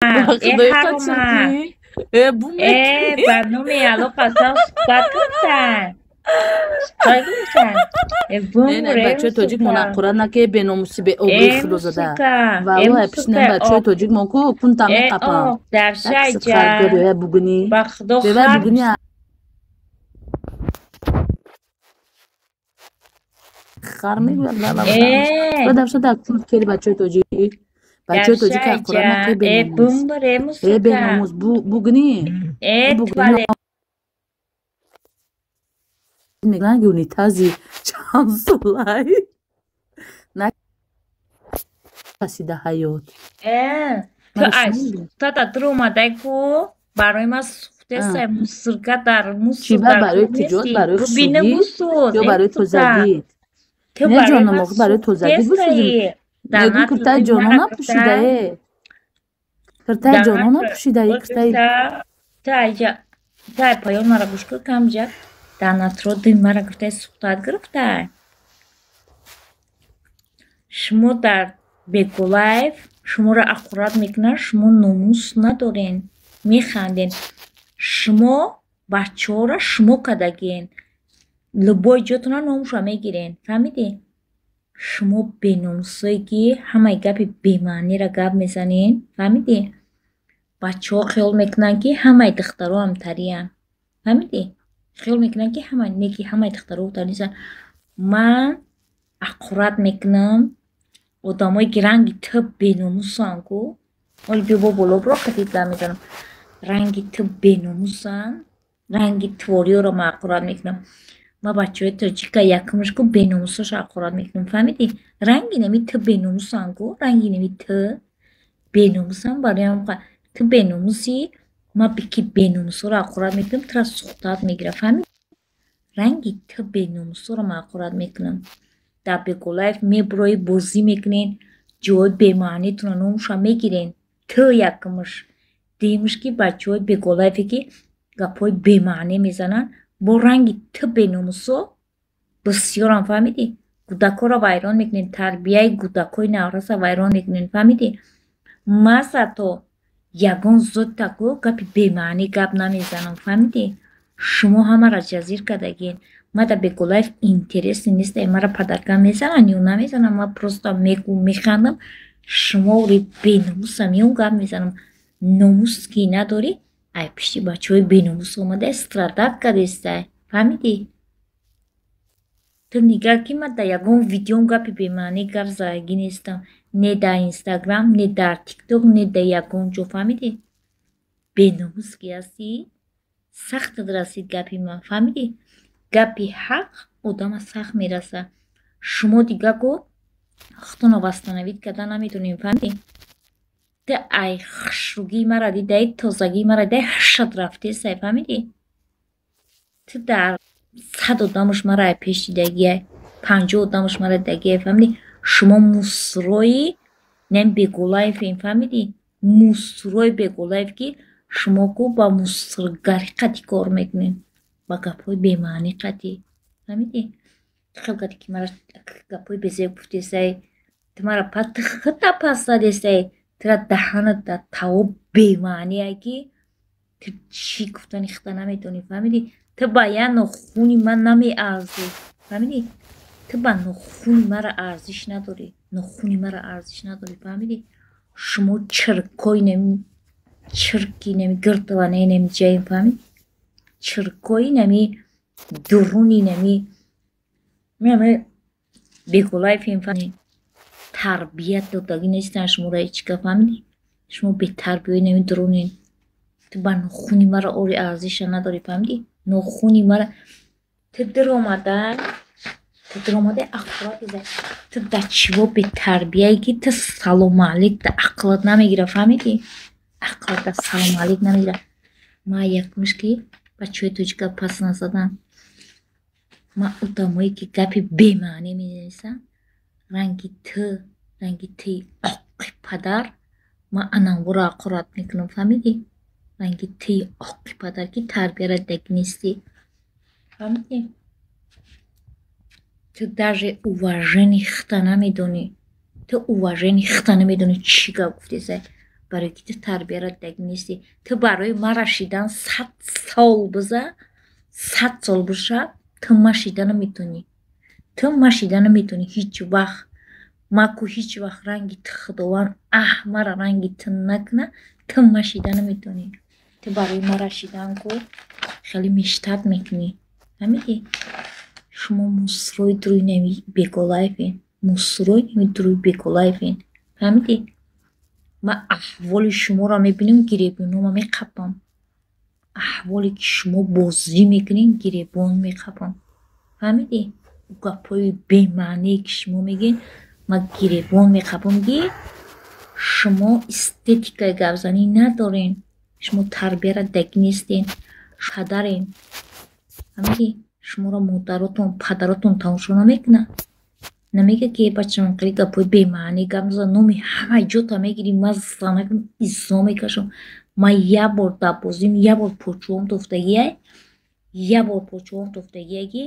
Э, ҳарома. Э, бу Э, ба номи Алло қасам, суҳбат гирифтан. Суҳбат гирифтан. Э, Не, бумре, бачаҳои тоҷик мусука. Монаққура наке, беномуси, беобрӯи Э, худозада. мусука. Э, Валлоҳ, пишнем мусука. бачаҳои тоҷик мон ку кунта Э, меқапам. о, давшайҷа. Харгори бугуни. Ба худо Бевай хар. бугуни хар мегӯяд. Э, Давша дар кун кери бачаҳои тоҷик. Бачаҳои тоҷик аққура наке, давшайҷа. Э, беномус. бумре, Э, мусука. беномус, бугуни. Э, Бугуни туалет. мегӯянд, ки унитази чанд солай накасида ҳаёт. Э, ту Мара ай шумо мегӯед? сухтата тур омадай ку барои ма сухтесай, мусурка дар мусур Чӣ ба дар барои кор куҷо? нести. Барои Бубина, хушрӯгӣ бусуз. ё Э, барои мусука. тозагӣ? Ту Не, барои ҷонам, ма охи барои тозагӣ бусӯзем. сухтесай. Мегӯм, Данат киртаи мара ҷонона кирта. пӯшидае. Киртаи Данат ҷонона пӯшидае, киртаи гирифта. Ту айҷа, ту ай поён мара гӯш кун камҷа. Данатро дин мара гирифтай, сухтат гирифтай. Шумо дар Бекулаев шуморо аққурат мекунанд, шумо номус надорен, механден. Шумо бачаҳоро шумо кардагиен. Любой ҷотона номушро мегирен. Фаҳмидӣ? Шумо беномусое ки ҳамаи гапи бемаъниро гап мезанен, фаҳмидӣ? Бачаҳо хиёл мекунанд, ки ҳамаи духтаро ҳамтариянд. Фаҳмидӣ? Хиёл мекунанд, ки ҳама не, ки ҳамаи духтаро тар нестанд. Ман аққурат мекунам одамое ки ранги ту беномусанд ку. Оли биё бо боло биро, катит гап мезанам. Ранги ту беномусанд, ранги твориёро ман аққурат мекунам. Ман бачаҳои тоҷика якумаш ку беномусашо аққурат мекунам. Фаҳмидӣ? Ранги нами ту беномусанд ку, ранги нами ту беномусанд, барои ҳам ту беномусӣ, ман ки беномусоро аққурат мекунам, тура сухтат мегирам. Фаҳмидӣ? Ранги ту беномусоро ман аққурат мекунам. Дар Бекулаев мебуроӣ, бозӣ мекунен, ҷои бемаънитона номуша мегирен. Ту якумаш. Дуюмаш, ки бачаҳои Бекулаеве ки гапҳои бемаънӣ мезананд, бо ранги ту беномусо бисёрам, фаҳмидӣ? Кӯдакҳоро вайрон мекунен, тарбияи кӯдакҳои навраса вайрон мекунен, фаҳмидӣ? Ман зато ягон зотта ку гапи бемаънӣ гап намезанам, фаҳмидӣ? Шумо ҳамаро ҷазир кардагиен. Ман дар Бекулаев интересный нестам, мара падарка мезананд ё намезананд, ман просто мегӯ, механдам. Шумо ори беномуса меом гап мезанам. Номус ки надорӣ, ай пишти бачаҳои беномус омада страдать кардестай. Фаҳмидӣ? Ту нигаҳ, ки ман дар ягон видеом гапи бемаънӣ гап задагӣ нестам. Не дар Инстаграм, не дар Тикток, не дар ягон ҷо, фаҳмидӣ? Беномус ки ҳастӣ, сахтат расид гапи ман, фаҳмидӣ? Гапи ҳақ одама сахт мерасад. Шумо дига ку худтонро восстановить карда наметонем, фаҳмидӣ? Ту ай хушрӯгии мара дидаи, тозагии мара дидаи, ҳушат рафтесай, фаҳмидӣ? Ту дар 100 одамаш мара ай пеш дидагиай, 50 одамаш мара дидагиай, фаҳмидӣ? Шумо мусрои нем Бегулаевем, фаҳмидӣ? Мусрои Бегулаев, ки шумо ку ба мусргарӣ қатӣ кор мекунед, ба гапҳои бемаънӣ қатӣ, фаҳмидӣ? Хел кардӣ, ки мара гапҳои безеб гуфтесай, ту мара ту худта пас задесай, тура даҳанат дар таво бемаъние, ки ту чӣ гуфтани худта наметонӣ, фаҳмидӣ? Ту ба як нохуни ман намеарзӣ, фаҳмидӣ? Ту ба нохуни мара арзиш надорӣ, нохуни мара арзиш надорӣ, фаҳмидӣ? Шумо чиркои нами чирки нами гирдванаи нами ҷаем, фаҳмидӣ? Чиркои нами дуруни нами нами Бекулаевем, фаҳмидӣ? Тарбият додагӣ нестанд шуморо ҳеҷ ка, фаҳмидӣ? Шумо бетарбиёи нами дурунен. Ту ба нохуни мара ори арзиша надорӣ, фаҳмидӣ? Нохуни мара ту диромадай, ту диромадай, аққурат изай. Ту дар чиво бетарбияе, ки ту салому алейк да ақлат намегира, фаҳмидӣ? Ақлат да салому алейк намегира. Ман якумш ки бачаҳои тоҷика пас назадам. Ман одамое ки гапи бемаънӣ менависанд, ранги ту, ранги туи оқи падар, ман анамворо аққурат мекунам, фаҳмидӣ? Ранги туи оқи падар, ки тарбияра дидагӣ нестӣ. Фаҳмидӣ? Ту даже уважение худта намедонӣ. Ту уважение худта намедонӣ, чӣ гап гуфтесай. Барои ки ту тарбияра дидагӣ нестӣ. Ту барои мара шидан 100 сол биза, 100 сол биша, ту ма шида наметонӣ. Ту ма шида наметонӣ ҳеҷ вақт. Ма ку ҳеҷ вақт ранги ту Худованд аҳ мара ранги ту накуна, ту ма шида наметонӣ. Ту барои мара шидан ку хеле мештат мекунӣ. Фаҳмидӣ? Шумо мусрои дуруи нами Беколаевен. Мусрои нами дуруи Беколаевен. Фаҳмидӣ? Ман аҳволи шуморо мебинам, гиребонома меқапам. Аҳволе ки шумо бозӣ мекунед, гиребон меқапам. Фаҳмидӣ? Гапҳои бемаъние ки шумо мегӯед, ман гиребон меқапам, ки шумо эстетикаи гапзанӣ надорен. Шумо тарбияра дидагӣ нестен. Падарен. Фаҳмидӣ? Шуморо модаротон, падаротон тамошо намекунад. Намегӯяд ки бачам хеле гапҳои бемаънӣ гап мезанад, номи ҳамаи ҷота мегирӣ, ман занакам изо мекашам. Ман як бор дар бозим, як бор почуом тофтагиай, як бор почуом тофтагиай, ки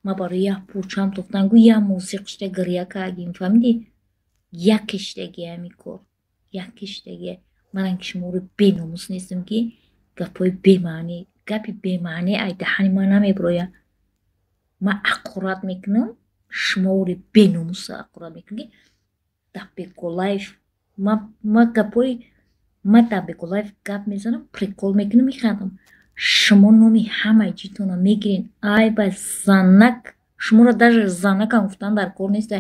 ман барои як почуам тофтан гӯ як мозиқ шуда гиря кардем. Фаҳмидӣ? Як киштагиай ҳамин кор. Як киштагиай. Ман ранги шуморо беномус нестам, ки гапҳои бемаънӣ, гапи бемаънӣ ай даҳани ман намебирояд. Ман аққурат мекунам, шуморо беномуса аққурат мекунам, ки дар Беколаев ман гапҳои ман дар Беколаев гап мезанам, прикол мекунам, механдам. Шумо номи ҳамаи ҷитонро мегиред. Ай ба занак, шуморо даже занакам гуфтан дар кор нест.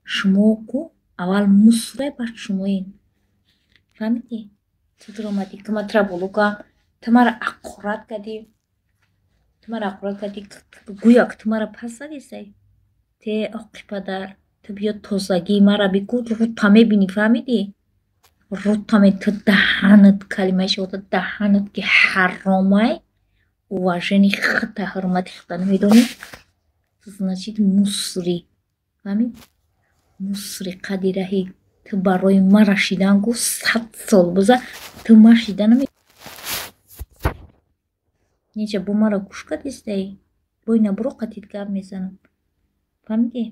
Шумо ку аввал мусрай, баъд шумоед. Фаҳмидӣ? Ту дуромадӣ, ки ман тура боло кардам, ту мара аққурат кардӣ. Ту мара аққурат кардӣ, гӯё ки ту мара пас задисай. Те оқи падар, ту биё тозагии мара бикун, рӯта мебинӣ, фаҳмидӣ? Рӯта ту даҳанат, калимаи шаҳодат даҳанат ки ҳаромай, уважени хита, ҳурмати хита намедонӣ, значит мусри. Фаҳмид? Мусри қади раҳи. Ту барои мара шидан гу 100 сол биза, ту ма шида наме. Неча бо мара гӯш кардистай? Бо ина буро қатит гап мезанам. Фаҳмидӣ?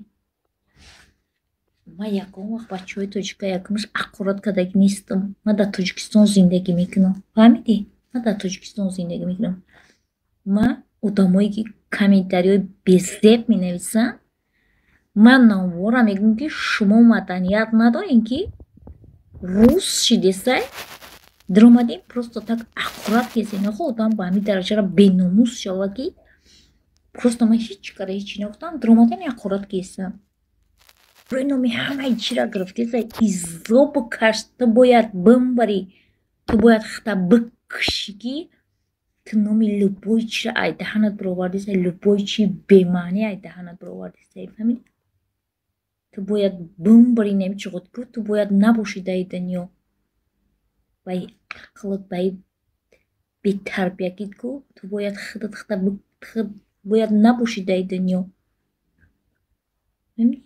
Ман ягон вақт бачаҳои тоҷика якумаш аққурат кардагӣ нестам. Ман дар Тоҷикистон зиндагӣ мекунам. Фаҳмидӣ? Ман дар Тоҷикистон зиндагӣ мекунам. Ман одамое ки комментариҳои безеб менависанд, ман номвора мегӯям, ки шумо маданият надорем, ки рус шидесай, даромадем просто так аққурат кезем. Охо одам ба ҳамин дараҷара беномус шавад, ки просто ман ҳеҷ кара ҳеҷ нагуфтам, даромадем аққурат кезам. Рӯи номи ҳамаи чира гирифтеса, изо бикаш, ту бояд бимбарӣ, ту бояд хита бикушӣ, ки ту номи любой чира ай даҳанат бировардисай, любой чи бемаънӣ ай даҳанат бировардисай. Фаҳмидӣ? Ту бояд бимбарӣ, намичи ку ту бояд набошӣ дар ин дунё. Ба ақлат, ба бетарбиягит ку ту бояд худат хита бояд набошӣ дар ин дунё. Фаҳмидӣ?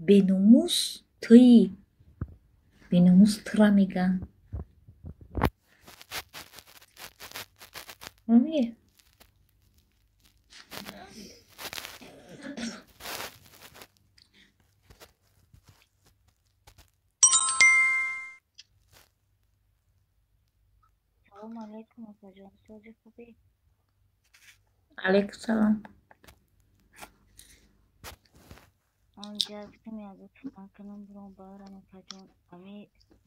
Беномус туӣ. Беномус тура мегӯянд. Фаҳмидӣ? Салому алайкум, апаҷон. Сози хубӣ? Алайкум салом. Онҷа гуфтам язо сухан кунам, биром барам, апаҷон. Ами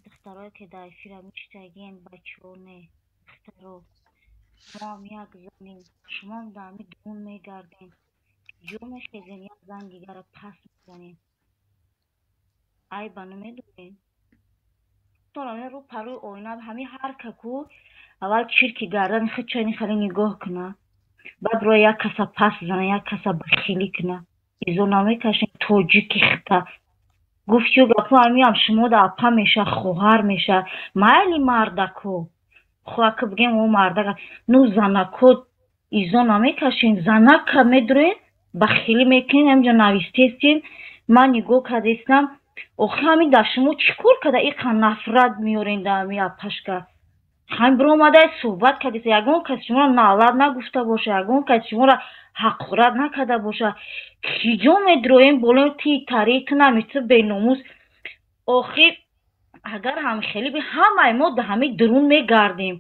духтарое ки дар эфира миштагиен, бачаҳо не, духтаро. Шумоам як занем, шумоам дар ами дун мегардем. Ҷо мехезем, як зан дигара пас мезанем. Айба намедонем? Рӯ парӯи оина ҳами ҳар ка ку аввал чирки гардани худ чайни хеле нигоҳ куна, баъд рӯя як каса пас зана, як каса бахилӣ куна. Изо намекашем тоҷики хита. Гуфтю гапо ҳамиам шумо да апа меша, хоҳар меша, майли мардако. Хоҳа ки бигем о мардак, ну занако изо намекашем, занака медроен, бахилӣ мекунен, ҳаминҷо навистестен. Ман нигоҳ кардестам, охи ҳамин дар шумо чӣ кор карда иқа нафрат меорен дар ҳами апашка? Ҳамин биромадай суҳбат кардеста, ягон кас шуморо налат нагуфта боша, ягон кас шуморо ҳақорат накарда боша. Киҷо медроем болои ти тари ту нами ту беномус. Охи Агар ҳам хеле би ҳамаи мо да ҳами дурун мегардем.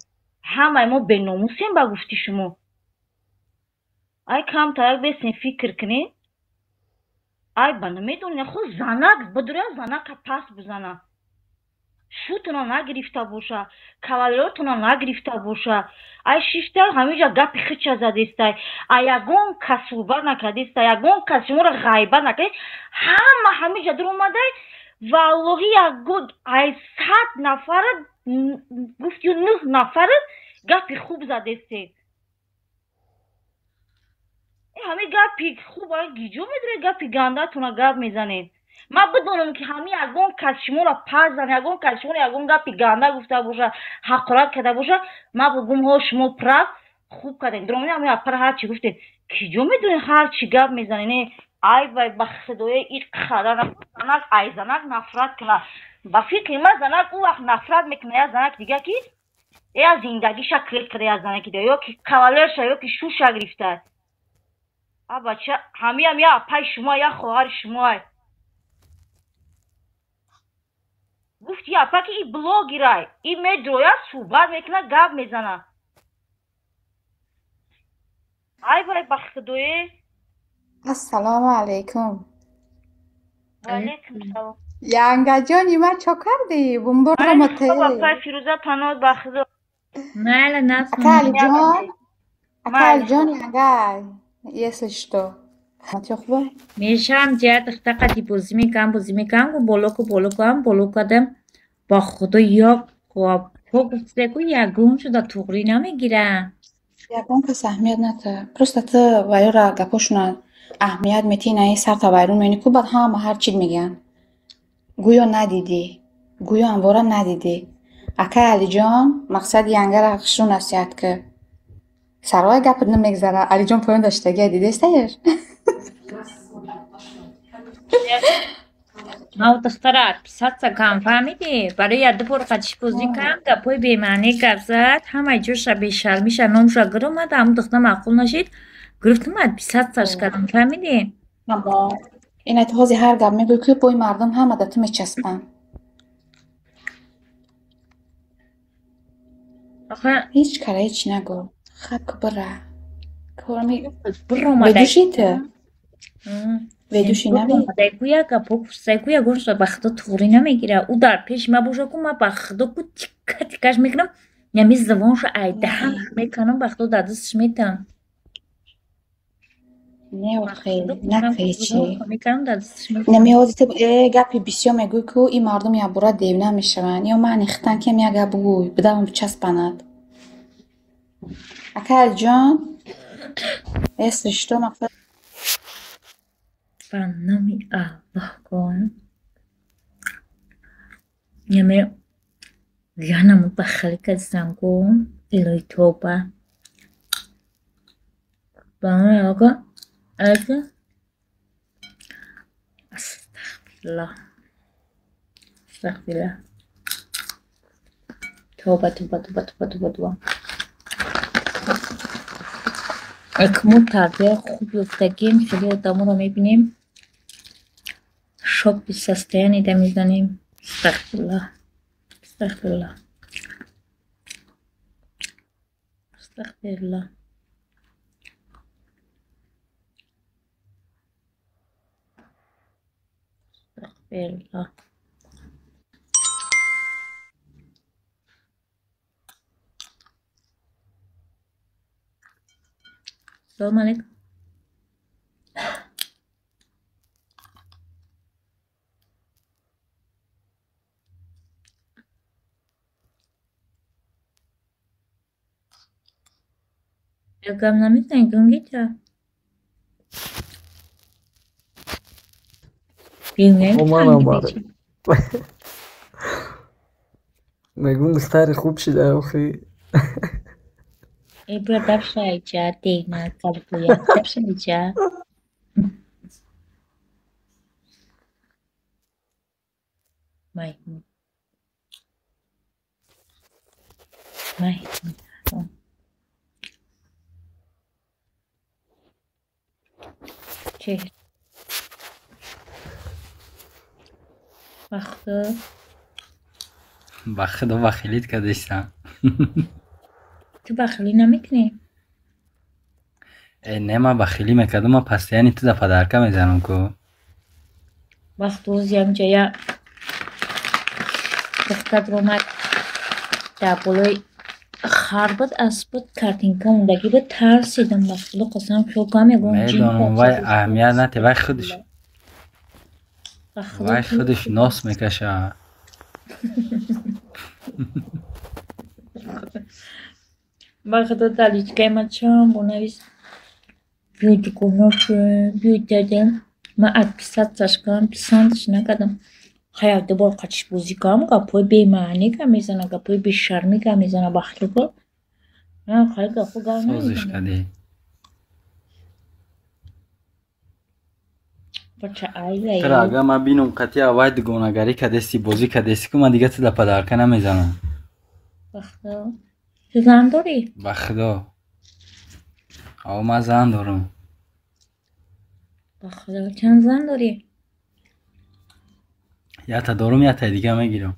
Ҳамаи мо беномусем ба гуфти шумо. Ай камтарак бесен фикр кунед. Ай ба намедонед, хо занак бидуря занака пас бизана. Шутона нагирифта боша, кавалеротона нагирифта боша. Ай шишта ҳаминҷа гапи хича задестай. А ягон кас суҳбат накардестай, ягон кас шуморо ғайбат накард. Ҳама ҳаминҷа дур омадай. Валлоҳи ягон ай 100 нафара гуфтю 9 нафара гапи хуб задесте. Ҳами гапи хуб гиҷо медоред, гапи гандатона гап мезанед. Ман бидонам ки ҳами ягон кас шуморо пас зана, ягон кас шуморо ягон гапи ганда гуфта боша, ҳақорат карда боша, ман бугум ҳо шумо прав хуб кардем. Дуромани ҳами апара ҳар чӣ гуфтед, киҷо медонед ҳар чӣ гап мезанед? Ай вай ба худоя и қадар занак ай занак нафрат кунад. Ба фикри ман занак ӯ вақт нафрат мекунад я занак дига ки я зиндагиша крет карда я занаки дига, ё ки кавалерша, ё ки шуша гирифта. А бача ҳамиам я апаи шумо, я хоҳари шумоай. Гуфти апа ки и блогерай, и медроя суҳбат мекунад, гап мезанад. Ай вай ба худое. Ассалому алайкум. Ва алайкум салом. Янгаҷони ман чо кардӣ? Бумбурро моте. Апай Фирӯза паноҳ ба худо. Майла Ака Алиҷон, ака Алиҷон янгай, если что. Матё хубай? Мешавам ҷия духта қади бозӣ мекунам, бозӣ мекунам, гу болоку болокуам, боло кардам. Ба худо як по гуфте ку ягон шуда туғрӣ намегирам. Ягон кас аҳамият ната. Просто ту ваёра гапошона аҳамият метӣ, наи сарта вайрон меёнӣ ку баъд ҳама ҳар чиз мегӯянд. Гӯё надидӣ, гӯё амвора надидӣ. Акай Алиҷон мақсади янгара хушрӯ насиҳат ки. Сарвай гапат намегзара. Алиҷон поён даштагия дидестаеш? Ман духтара писатса кам фаҳмидӣ? Барои як ду бор қадиш бозӣ кардам, гапҳои бемаънӣ гап зад, ҳамаи ҷоша бешармиша номша гиромад, ҳамун духтар маъқул нашид. Гирифтам писатсаш кардам, фаҳмидӣ? Аммо ин айти ҳозир ҳар гап мегӯӣ ки бои мардум ҳама да ту мечаспанд. Охе Ҳеҷ кара ҳеҷ нагӯ. Хаб ки бира. Корми биромадай. ведуши ту? Ведуши нави? Биромадай ку як гапҳо гуфтсай ку ягон шуда ба худо туғрӣ намегира. Ӯ дар пеши ман боша ку ман ба худо ку тикка тиккаш мекунам, ями забоншо ай даҳанаш мекунам, ба худо дар дасташ метам. Не Ба охе, худо накӯ ку ҳечи. мекунам дар дасташ метам. Нами ҳозир ту гапи бисёр мегӯӣ ку ин мардум якбора девна мешаванд. Ё ман ихтан кем як гап бугӯй, бидавам бичаспанад. Ака Алиҷон, если что мақсад Ба номи Аллоҳ кун. Яме янаму ба хеле кардистам ку илоҳи тоба. Ба номи Аллоҳ ку алайкум. Астағфируллоҳ. Астағфируллоҳ. Тоба, тоба, тоба, тоба, тоба, тоба. Як мо тарбияи хуб ёфтагем, хеле одаморо мебинем. Шок состояние да мезанем. Астағфируллоҳ. Астағфируллоҳ. Астағфируллоҳ. Астағфируллоҳ. Салому алайкум. Як гап намезанӣ гунгита? Омадам баре. Мегӯм духтари хуб шида охи. Э бира дабшаиҷа дейна калбуя дабшаиҷа. Маймун. Маймун. Чеҳр. Ба худо. Ба худо, бахилит кардистам. Ту бахилӣ намекунӣ? Э, не, ман бахилӣ мекардам, ман постоянно ту да подарка мезанам ку. Вақт рӯзи ҳамҷа я духтар омад, дар болои хар буд, асп буд, картинка мондагӣ буд, тарсидам, ба худо қасам, хиёл кунам ягон ҷин. Медонам, вай аҳамият нате, вай худаш Ба худо. Вай худаш нос мекаша. Ба худо, дар личкаи ман чанд бор навис: биё, дугона шавем, биё, дадем. Ман отписатьсяш кардам, писандаш накардам. Хай, як ду бор қачишбозӣ кардам, гапҳои бемаънӣ гап мезана, гапҳои бешармӣ гап мезана, ба худо. Ман хай гапҳо гап Созиш намезанам. кардӣ. Бача айлае. Тура агар ман бинам, қатъи вай дугонагарӣ кардести, бозӣ кардести ку, ман дига ту да подарка намезанам. Ба худо. Ту зан дорӣ? Ба худо, ав, ман зан дорам. Ба худо, чанд зан дорӣ? Якта дорум, яктаи дига мегирам.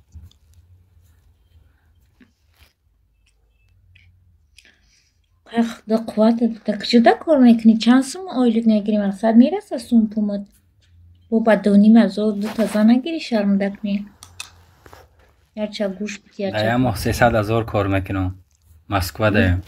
Хай, худо қувватат бида. Куҷода кор мекунӣ? Чанд сум ойлик мегирӣ? Мақсад, мераса сум пумат? Бо ба дуним ҳазор дута зан нагирӣ, шармда кунӣ. Ярча гӯш бид, Дар ярча як моҳ 300 000 кор мекунам, Москва даем.